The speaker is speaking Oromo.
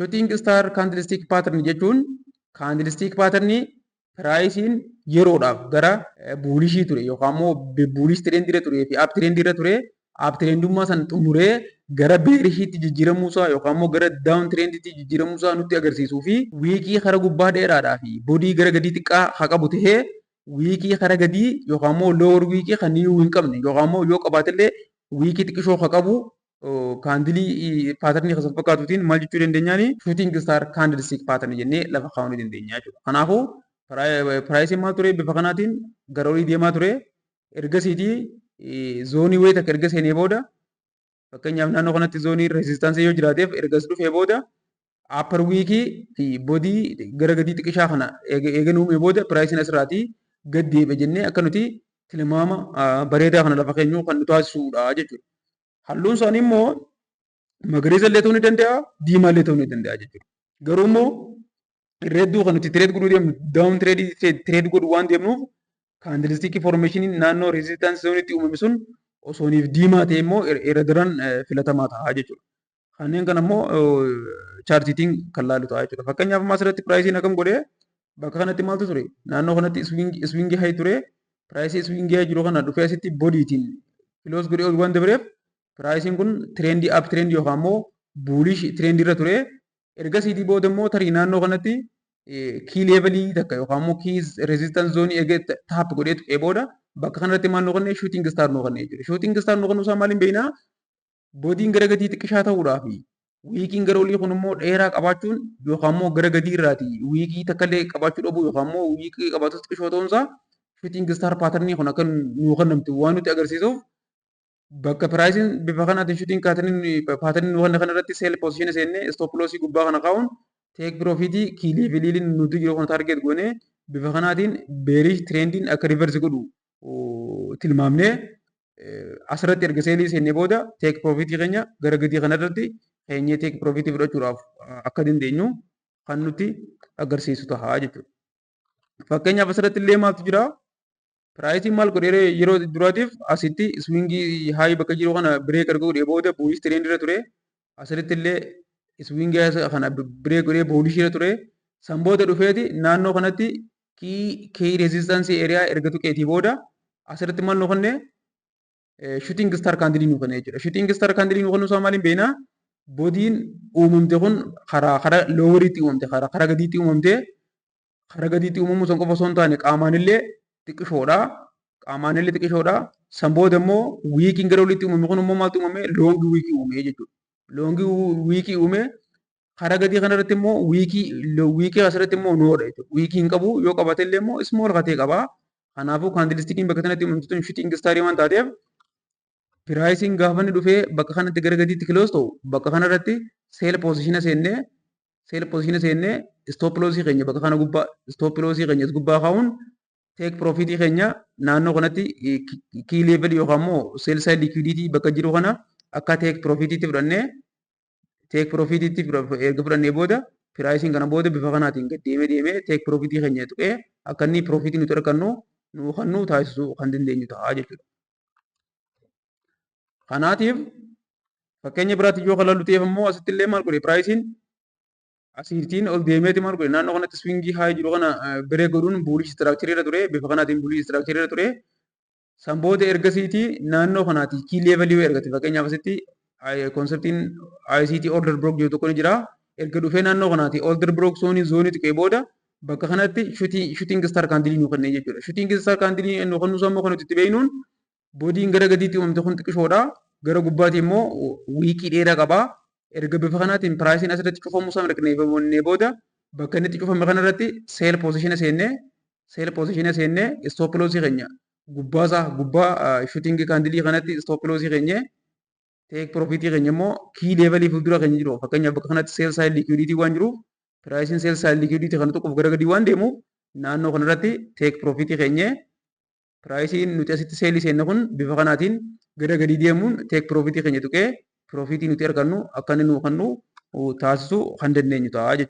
Shooting star candlestick pattern jechuun candlestick pattern priceiin yeroodhaaf gara bullishii ture yookaan immoo bullish trendii turee fi up trendii irra ture, up trendummaa san xumuree gara bearishiitti jijjiiramuusaa yookaan immoo gara down trendiitti jijjiiramuusaa nutti agarsiisuu fi wickii kara gubbaa dheeraadhaa fi bodyii gara gadii xiqqaa haa qabu tahee, wickii kara gadii yookaan immoo lower wickii kan iyyuu hin qabne yookaan immoo yoo qabaatellee wickii xiqqishoo haa qabu, candleii patternii kan fakkaatuutiin maal jechuu dandeenyaani, shooting star candlestick pattern jennee lafa kaa'uu ni dandeenya jechuudha. Kanaafuu priceiin maal ture? Bifa kanaatiin gara olii deemaa ture. Ergasiitii zoneii wayii takka erga seenee booda, fakkeenyaaf naannoo kanatti zoneii resistanceii yoo jiraateef, ergas dhufee booda upper wickii fi bodyii gara gadii xiqqishaa kana eega uumee booda priceiin asirraatii gad deebi'e jennee akka nuti tilmaama bareedaa kana lafa keenyu kan nu taasisudha jechuudha. Halluun isaanii immoo magariisa illee ta'uu ni danda'a, diimaa illee ta'uu ni danda'a jechuudha. Garuu immoo irra hedduu kan nuti trade godhuu deemnu down trade godhuu waan deemnuuf, candlestickii formationiin naannoo resistance zoneitti uumame sun osooniif diimaa ta'e immoo irra daran filatamaa ta'a jechuudha. Kanneen kana immoo chartiitiin kan laalu ta'a jechuudha. Fakkeenyaaf ammaa asirratti priceiin akkam godhee? Bakka kanatti maaltu ture? Naannoo kanatti swing high ture. Priceii swing high jiru kana dhufee asitti bodyitiin close godhee ol waan dabareef, priceiin kun trendii up trendii yookaan immoo bullish trendii irra ture. Ergasiitii booda immoo tarii naannoo kanatti key levelii takka yookaan immoo key resistance zoneii eegee tap godhee tuqee booda bakka kanarratti maal nu kennee? Shooting star nu kennee jechuudha. Shooting star nu kennuu isaa maaliin beeknaa? Bodyiin gara gadii xiqqishaa ta'uudhaa fi wickiin gara olii kun immoo dheeraa qabaachuun yookaan immoo gara gadii irraati wickii takka illee qabaachuu dhabuu yookaan immoo wickii qabaatus xiqqishoo ta'uunsaa shooting star patternii kun akka nuu kennamtu waan nutti agarsiisuuf, bakka priceiin bifa kanaatiin shooting patternii nuu kenne kanarratti sell positionii seennee, stop lossii gubbaa kana kaa'uun, take profitii key leveliin nuti jiru kana target goonee, bifa kanaatiin bearish trendiin akka reverse godhu tilmaamnee, asirratti erga sellii seennee booda take profitii keenya gara gadii kanarratti keenyee take profitii fudhachuudhaaf akka dandeenyu kan nutti agarsiisu ta'a jechuudha. Fakkeenyaaf asirratti illee maaltu jira? Priceiin maal godhee? Yeroo duraatiif asitti swing high bakka jiru kana break erga godhee booda bullish trendii irra ture. Asirratti illee swing kana break godhee bullish irra ture. San booda dhufeeti naannoo kanatti key resistance area erga tuqeetii booda asirratti maal nu kennee? Shooting star candleii nu kenne jechuudha. Shooting star candleii nu kennu isaa maaliin beeknaa? Bodyiin uumamte kun karaa karaa loweriitti uumamte, karaa karaa gadiitti uumamte. Karaa gadiitti uumamuu san qofa osoo hin taane qaamaan illee xiqqishoodha. Qaamaan illee xiqqishoodha. San booda immoo wickiin gara olitti uumame kun immoo maaltu uumame? Long wickii uume jechuudha. Long wickii uume. Karaa gadii kanarratti immoo wickii asirratti immoo noodha jechuudha. Wickii hin qabu, yoo qabate illee immoo small katee qaba. Kanaafuu candlestickiin bakka kanatti uumamte tun shooting starii waan taateef, priceiin gaafa inni dhufee bakka kanatti gara gadiitti close ta'u, bakka kanarratti sell positiona seennee, stop lossii keenya bakka kana gubbaa, stop lossii keenya as gubbaa kaa'uun, take profitii keenya naannoo kanatti key level yookaan immoo sell side liquidity bakka jiru kana akka take profitiitti fudhannee, take profitiitti erga fudhannee booda, priceiin kana booda bifa kanaatiin gad deemee deemee take profitii keenya tuqee akka inni profitii nuti argannu nuu kan nu taasisuu kan dandeenyu ta'a jechuudha. Kanaatiif fakkeenya biraatti yoo kalaallu ta'eef immoo, asitti illee maal godhe? Priceiin asiitiin ol deemeeti maal godhe? Naannoo kanatti swing high jiru kana break godhuun bullish structureii irra ture. Bifa kanaatiin bullish structureii irra ture. San booda ergasiitii naannoo kanaati key levelii yoo ergate, fakkeenyaaf asitti conceptiin ICT order block jiru tokko ni jira. Erga dhufee naannoo kanaati order block zoneii tuqee booda bakka kanatti shooting star candleii nu kennee jechuudha. Shooting star candleii nu kennu immoo kan nuti itti beeknuun, bodyiin gara gadiitti uumamte kun xiqqishoodha. Gara gubbaatti immoo wickii dheeraa qaba. Erga bifa kanaatiin priceiin asirratti cufamuu isaa mirkaneeffamee booda, bakka inni itti cufame kanarratti sell positiona seennee, stop lossii keenya gubbaasaa gubbaa shooting candleii kanatti stop lossii keenya, take profitii keenya immoo key levelii fuuldura keenya jiru. Fakkeenyaaf bakka kanatti sell side liquidity waan jiruuf, priceiin sell side liquidity kana tokkoof gara gadii waan deemuuf, naannoo kanarratti take profitii keenya, priceiin nuti asitti sellii seenne kun bifa kanaatiin gara gadii deemuun take profitii keenya tuqee profitii nuti argannu akka inni nuu kennu taasisuu kan dandeenyu ta'a jechuudha.